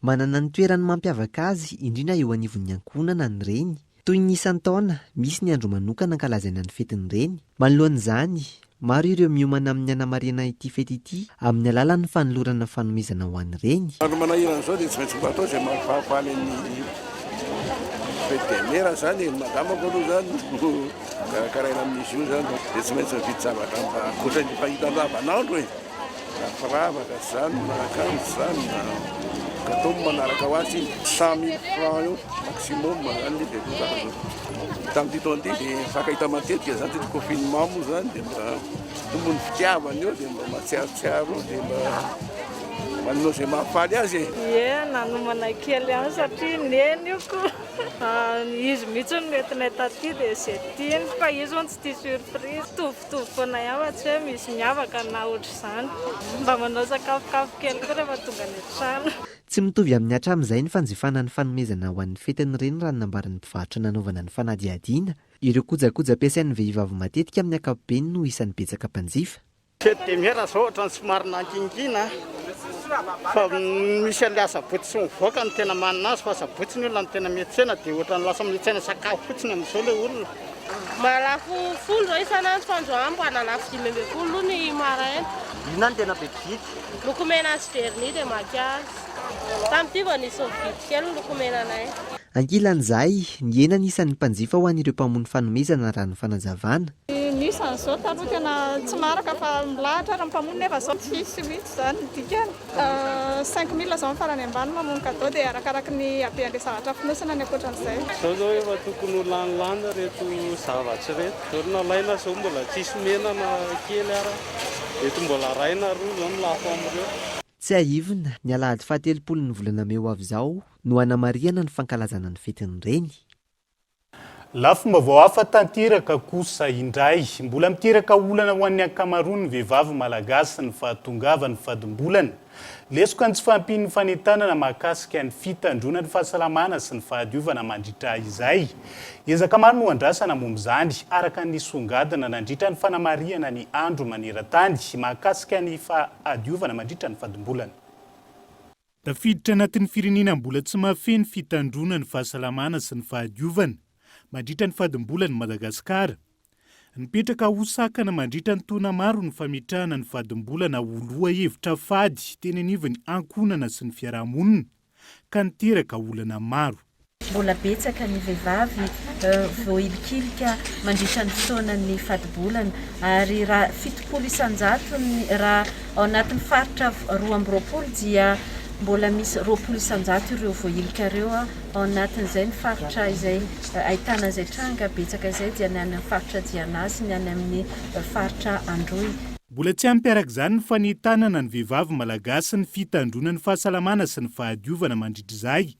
Speaker 10: Manana ny toerany mampiavaka azy, indrindra eo anivon'ny ankohonana ny reny. Toy ny isan-taona, misy ny andro manokana ankalazaina ny fetin'ny reny. Manoloana izany, maro ireo miomana amin'ny hanamarihana ity fety ity amin'ny alalan'ny fanolorana fanomezana ho an'ny reny.
Speaker 11: Andro manahirana izao dia tsy maintsy mba atao izay mahafahafaly ny fête des mères izany e. Ny madamako aloha izany no karakaraina amin'izy io izany dia tsy maintsy mividy zavatra mba ankoatra ny fahita andavanandro e. Na firavaka izany na akanjo izany na gâteau manaraka ho azy iny. 100000 francs eo maximum izany ilay dia zavatra tamin'ity taona ity dia mifankahita matetika izany satria confinement moa izany dia mba mitombo ny fitiavana eo dia mba mahatsiarotsiaro eo dia mba manao izay mahafaly azy e.
Speaker 12: Ie, nanomana kely ihany satria neny io ko. Izy mihitsy no nentinay taty dia izay tiany fa izy hono tsy tia surprise. Mitovitovy foana ihany fa tsy hoe misy miavaka na ohatr'izany. Mba manao sakafokafo kely koa rehefa tonga any an-trano.
Speaker 10: Tsy mitovy amin'ny hatramin'izay ny fanjifana ny fanomezana ho an'ny fetin'ny reny raha ny nambaran'ny mpivarotra nanaovana ny fanadihadiana. Ireo kojakoja ampiasain'ny vehivavy matetika amin'ny ankapobeny no isan'ny betsaka mpanjifa.
Speaker 13: Fety de mera zao ohatrany somary nangingina fa misy an'le asabotsy tsy mivoaka no tena manina azy fa asabotsy ny olona no tena miantsena dia ohatrany lasa miantsena sakafo fotsiny amin'izao le olona.
Speaker 14: Mahalafo folo zao isan'andro fa androany mba nalafo 15 ny maraina.
Speaker 27: Inona no tena be mpividy?
Speaker 14: Lokomena sy vernis dia maquillage. Tamin'ity vao nisy nividy kely ny lokomenanay.
Speaker 10: Ankilan'izay, nihena ny isan'ny mpanjifa ho an'ireo mpamono fanomezana raha ny fanazavana.
Speaker 28: Ny isany izao taloha tena tsy maharaka fa milahatra ary ny mpamono nefa izao tsisy mihitsy izany ny dikany. 5000 izao ny farany ambany mamono cadeau dia arakaraky ny habean'ilay zavatra fonosina ny ankoatran'izay.
Speaker 29: Izao izao efa tokony ho lanilany ireto zavatra ireto. Izao nalaina izao mbola tsisy mena na kely ara. Mety mbola iray na roa izao no lafo amin'ireo.
Speaker 10: Tsiahivina, ny alahady fahatelopolo ny volana mey ho avy izao no hanamarihana ny fankalazana ny fetin'ny reny.
Speaker 5: Lafim-baovao hafa tanteraka kosa indray. Mbola miteraka olana ho an'ny ankamaroan'ny vehivavy malagasy ny fahatongavan'ny fadimbolana. Lesoka ny tsy fahampian'ny fanentanana mahakasika ny fitandroana ny fahasalamana sy ny fahadiovana mandritra izay. Ezaka maro no andrasana momba izany, araka ny nisongadina nandritra ny fanamarihana ny andro maneran-tany mahakasika ny fahadiovana mandritra ny fadimbolana. Tafiditra anatin'ny firenena mbola tsy mahafehy ny fitandroana ny fahasalamana sy ny fahadiovana mandritra ny fadimbolana i Madagasikara. Nipetraka ho sakana mandritra ny taona maro ny fametrahana ny fadimbolana ho lohahevitra fady teny anivon'ny ankohonana sy ny fiarahamonina ka niteraka olana maro.
Speaker 30: Mbola betsaka ny vehivavy voahilikilika mandritra ny fotoanan'ny fadimbolana ary raha 70 isan-jato ny raha ao anatin'ny faritra 22 dia mbola misy 20 isan-jato ireo voahilika ireo ao anatin'izay ny faritra izay ahitana izay tranga betsaka izay dia ny any amin'ny faritra Diana sy ny any amin'ny faritra Androy.
Speaker 5: Mbola tsy ampy araka izany ny fanentanana ny vehivavy malagasy ny fitandroana ny fahasalamana sy ny fahadiovana mandritra izay.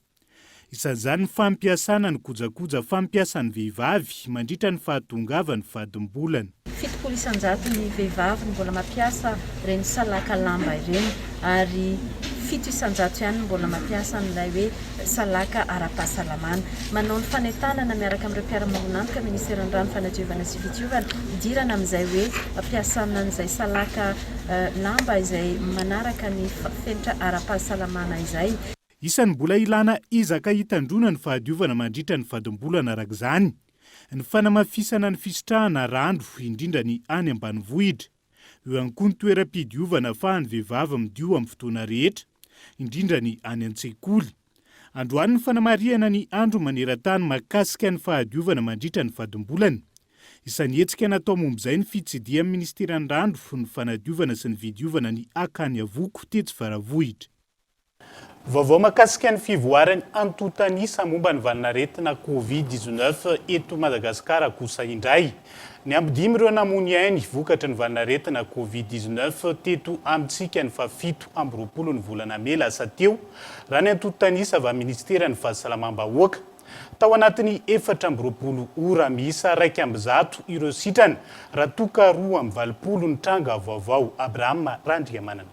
Speaker 5: Isan'izany ny fampiasana ny kojakoja fampiasan'ny vehivavy mandritra ny fahatongavan'ny fadimbolana.
Speaker 30: 70 isan-jato ny vehivavy no mbola mampiasa ireny salaka lamba ireny ary 7% ihany no mbola mampiasa an'ilay hoe salaka ara-pahasalamana. Manao ny fanentanana miaraka amin'ireo mpiara-miombon'antoka, Ministeran'ny Rano, Fanadiovana sy Fidiovana, hidirana amin'izay hoe fampiasana an'izay salaka lamba izay manaraka ny fenitra ara-pahasalamana izay.
Speaker 5: Isan'ny mbola ilana ezaka hitandroana ny fahadiovana mandritra ny fadimbolana araka izany ny fanamafisana ny fisitrahana rano, indrindra ny any ambanivohitra. Eo ihany koa ny toeram-pidiovana ahafahan'ny vehivavy midio amin'ny fotoana rehetra, indrindra ny any an-tsekoly. Androany ny fanamarihana ny andro maneran-tany mahakasika ny fahadiovana mandritra ny fadimbolana. Isan'ny hetsika natao momba izay ny fitsidihan'ny minisiteran'ny Rano, ny fanadiovana sy ny fidiovana ny Akany Avoko tetsy Faravohitra. Vaovao mahakasika ny fivoaran'ny antontan'isa momba ny valanaretina Covid 19 eto Madagasikara kosa indray. Niampy dimy ireo namoy ny ainy vokatry ny valanaretina Covid 19 teto amintsika ny fahafito amby 20 ny volana mey lasa teo, raha ny antontan'isa avy amin'ny minisiteran'ny Fahasalamam-bahoaka. Tao anatin'ny 24 ora, miisa 111 ireo sitrana, raha toa ka 82 ny tranga vaovao. Abraham Randriamanana.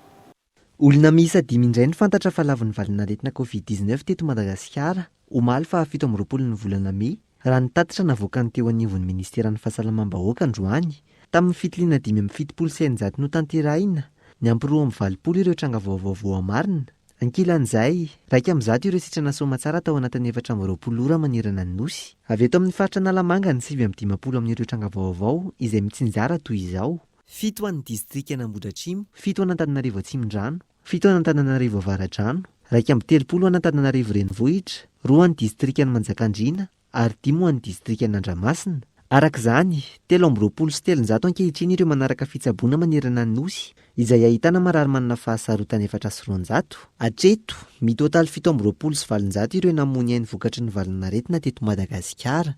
Speaker 10: Olona miisa dimy indray no fantatra fa lavon'ny valin'aretina Covid 19 teto Madagasikara, omaly faha 27 ny volana mey, raha ny tatitra navoakan'ny teo anivon'ny ministeran'ny Fahasalamam-bahoaka androany. Tamin'ny fitiliana 675 notanterahina, niampy 82 ireo tranga vaovao voamarina. Ankilan'izay, 101 ireo sitrana soamatsara tao anatin'ny 24 ora manerana ny Nosy. Avy eto amin'ny faritra Analamanga ny 59 amin'ireo tranga vaovao, izay mitsinjara toy izao. Fito ho an'ny distrikan'Ambohidratrimo, fito ho an'Antananarivo Atsimondrano, fito ho an'Antananarivo Avaradrano, 31 ho an'Antananarivo Renivohitra, roa ho an'ny distrikan'i Manjakandriana ary dimy ho an'ny distrikan'Andramasina. Araka izany, 323 ankehitriny ireo manaraka fitsaboana manerana ny Nosy, izay ahitana marary manana fahasarotana 204. Hatreto, mitotaly 827 ireo namoy ny ainy vokatry ny valanaretina teto Madagasikara.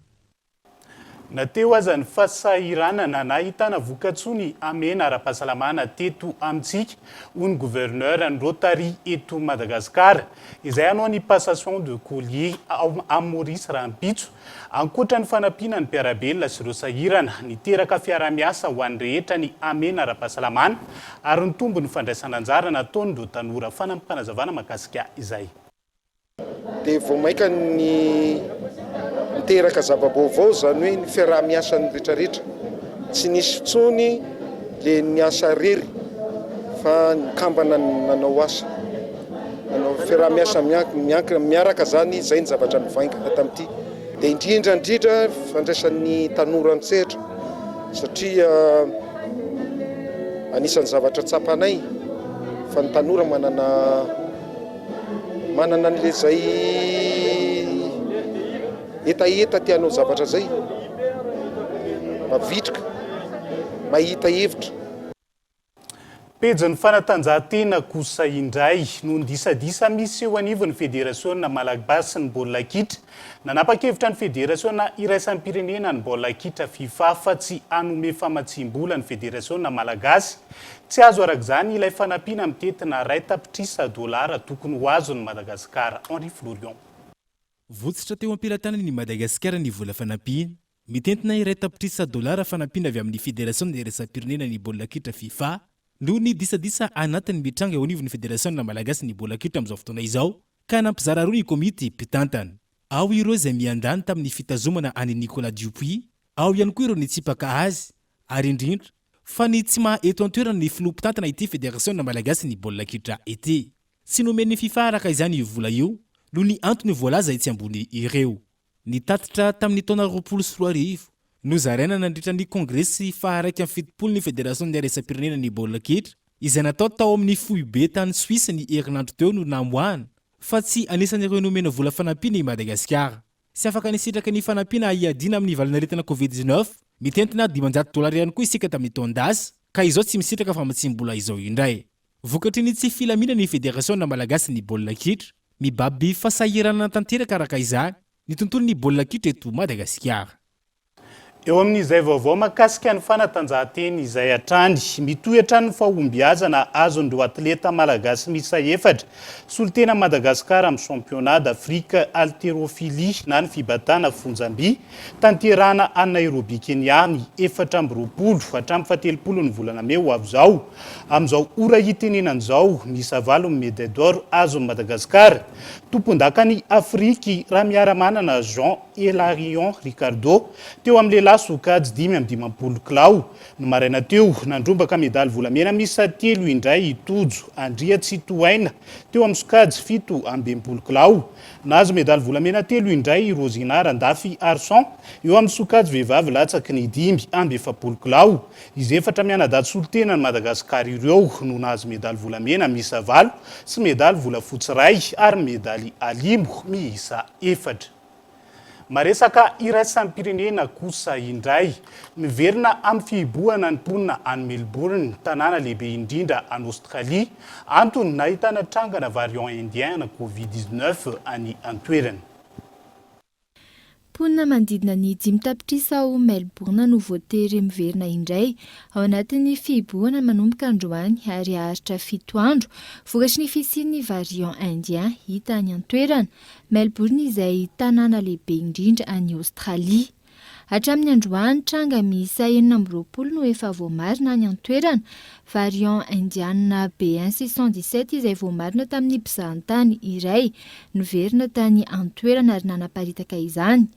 Speaker 5: Na teo aza ny fahasahiranana, nahitana vokatsoa ny hamehana ara-pahasalamana teto amintsika, hoy ny Gouverneur ny Rotary eto Madagasikara, izay hanao ny passation de collier ao amin'i Maurice rahampitso. Ankoatra ny fanampiana ny mpiara-belona sy ireo sahirana, niteraka fiaraha-miasa ho an'ny rehetra ny hamehana ara-pahasalamana ary nitombo ny fandraisana anjara nataon'ireo tanora. Fanampim-panazavana mahakasika izay.
Speaker 26: Dia vao mainka ny niteraka zava-baovao izany hoe ny fiaraha-miasan'ny rehetrarehetra. Tsy nisy intsony le niasa irery fa nikambana nanao asa. Nanao fiaraha-miasa miankina miaraka izany, izay ny zavatra nivaingana tamin'ity. Dia indrindra indrindra fandraisan'ny tanora an-tsehatra satria anisan'ny zavatra tsapanay fa ny tanora manana Manana an'ilay izay hetaheta te hanao zavatra izay, mavitrika, mahita hevitra.
Speaker 5: Pejin'ny fanatanjahantena kosa indray noho ny disadisa misy eo anivon'ny federasiona malagasin'ny baolina kitra. Nanapa-kevitra ny federasiona iraisam-pirenena ny baolina kitra Fifa fa tsy hanome famatsiam-bola ny federasiona malagasy Tsy azo araka izany ilay fanampiana mitentina 1 tapitrisa dolara tokony ho azon'i Madagasikara. Henri Florion.
Speaker 3: Votsotra teo am-pelatanan'i Madagasikara ny vola fanampiana. Mitentina 1 tapitrisa dolara fanampiana avy amin'ny Federasiona iraisam-pirenena ny baolina kitra Fifa noho ny disadisa anatiny mitranga eo anivon'ny Federasiona malagasy ny baolina kitra amin'izao fotoana izao ka nampizara roa ny komity mpitantana. Ao ireo izay miandany tamin'ny fitazomana an'i Nicolas Dupuis, ao ihany koa ireo nitsipaka azy ary indrindra fa ny tsy maha eto an-toerana ny filoha mpitantana ity federasiona malagasy ny baolina kitra ity. Tsy nomen'ny Fifa araka izany io vola io noho ny antony voalaza etsy ambony ireo. Ny tatitra tamin'ny taona 2020, nozaraina nandritra ny kongresy faha-71 ny federasiona iraisam-pirenena ny baolina kitra, izay natao tao amin'ny foibe tany Suisse ny herinandro teo no namoahana fa tsy anisan'ireo nomena vola fanampiana i Madagasikara. Tsy afaka nisitraka ny fanampiana hiadiana amin'ny valanaretina Covid 19 mitentina 500 dolara ihany koa isika tamin'ny taon-dasa ka izao tsy misitraka famatsiam-bola izao indray. Vokatry ny tsy filaminan'ny federasiona malagasy ny baolina kitra, mibaby fahasahiranana tanteraka araka izany ny tontolon'ny baolina kitra eto Madagasikara.
Speaker 5: Eo amin'izay vaovao mahakasika ny fanatanjahantena izay hatrany, mitohy hatrany ny fahombiazana azon'ireo atleta malagasy miisa efatra solontena Madagasikara amin'ny Championnat d'Afrique Haltérophilie na ny fibatana fonjam-by tanterahana any Nairobi Kenya ny 24 hatramin'ny fahatelopolo ny volana mey ho avy izao. Amin'izao ora itenenana izao, miisa valo ny medaille d'or azon'i Madagasikara. Tompondakan'i Afrika Ramiaramanana Jean Elarion Ricardo, teo amin'ny lehilahy sokajy 55 kilao. Ny maraina teo, nandrombaka medaly volamena miisa telo indray i Tojo Andriatsitohaina, teo amin'ny sokajy 67 kilao. Nahazo medaly volamena telo indray i Rosina Randafy Arson, eo amin'ny sokajy vehivavy latsaky ny 45 kilao. Izy efatra mianadahy solontenan'i Madagasikara ireo no nahazo medaly volamena miisa valo sy medaly volafotsy iray ary medaly alimo miisa efatra. Maresaka iraisam-pirenena kosa indray. Miverina amin'ny fihibohana ny mponina any Melbourne, tanàna lehibe indrindra any Aostralia. Antony, nahitana trangana variant indien ana Covid 19 any an-toerana.
Speaker 6: Mponina manodidina ny dimy tapitrisa ao Melbourne no voatery miverina indray ao anatin'ny fihibohana manomboka androany ary haharitra fito andro, vokatry ny fisian'ny variant indien hita any an-toerana. Melbourne izay tanàna lehibe indrindra any Aostralia. Hatramin'ny androany, tranga miisa 26 no efa voamarina any an-toerana. Variant indiana B un 617 izay voamarina tamin'ny mpizahantany iray niverina tany an-toerana ary nanaparitaka izany.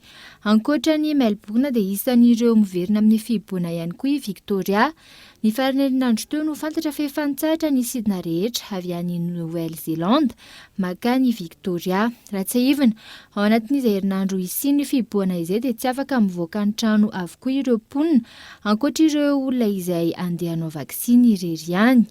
Speaker 6: Ankoatra an'i Melbourne dia isan'ireo miverina amin'ny fihibohana ihany koa i Victoria. Ny faran'ny herinandro teo no fantatra fa efa nitsahatra ny sidina rehetra avy any Nouvelle-Zélande mankany Victoria. Raha tsiahivina, ao anatin'izay herinandro hisian'ny fihibohana izay dia tsy afaka mivoaka ny trano avokoa ireo mponina, ankoatra ireo olona izay handeha hanao vaksiny irery ihany.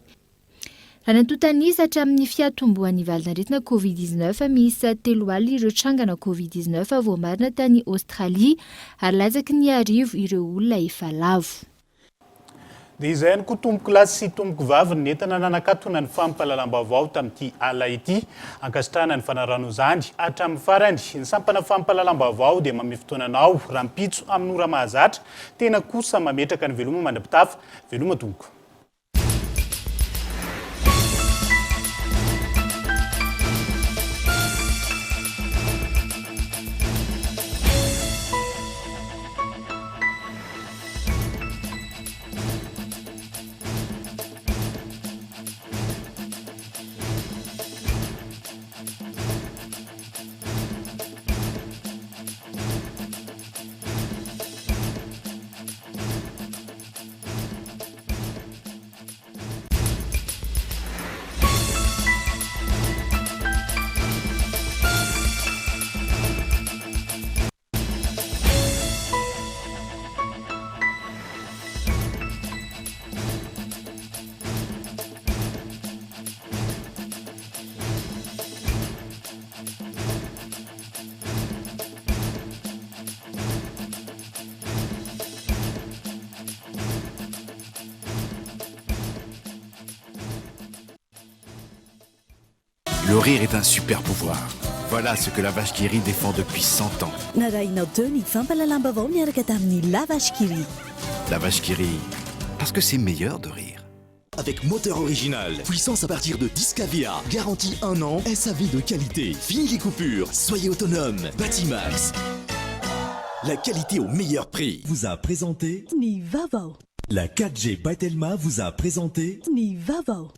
Speaker 6: Raha ny antontan'isa, hatramin'ny fiatombohan'ny valin'aretina Covid 19, miisa 30 ireo trangana Covid 19 voamarina tany Aostralia ary latsaky ny arivo ireo olona efa lavo.
Speaker 5: Dia izay ihany koa tompoko lahy sy tompoko vavy ny nentina nanakatona ny fampahalalam-baovao tamin'ity alina ity. Ankasitrahana ny fanarahana izany hatramin'ny farany. Ny sampana fampahalalam-baovao dia mamehy fotoana anao rahampitso amin'ny ora mahazatra. Tena kosa mametraka ny veloma mandra-pitafa. Veloma tompoko.
Speaker 24: Le rire est un super pouvoir. Voilà ce que la vache qui rit défend depuis 100 ans.
Speaker 2: Narahinao teo ny fampahalalam-baovao niaraka tamin'ny La Vache qui rit.
Speaker 24: La vache qui rit, parce que c'est meilleur de rire.
Speaker 23: Avec moteur original, puissance à partir de 10 kVA, garantie 1 an, SAV de qualité, fini les coupures, soyez autonome, Batimax. La qualité au meilleur prix.
Speaker 8: Vous a présenté
Speaker 2: Ny vaovao.
Speaker 8: La 4G by Telma vous a présenté
Speaker 2: Ny vaovao.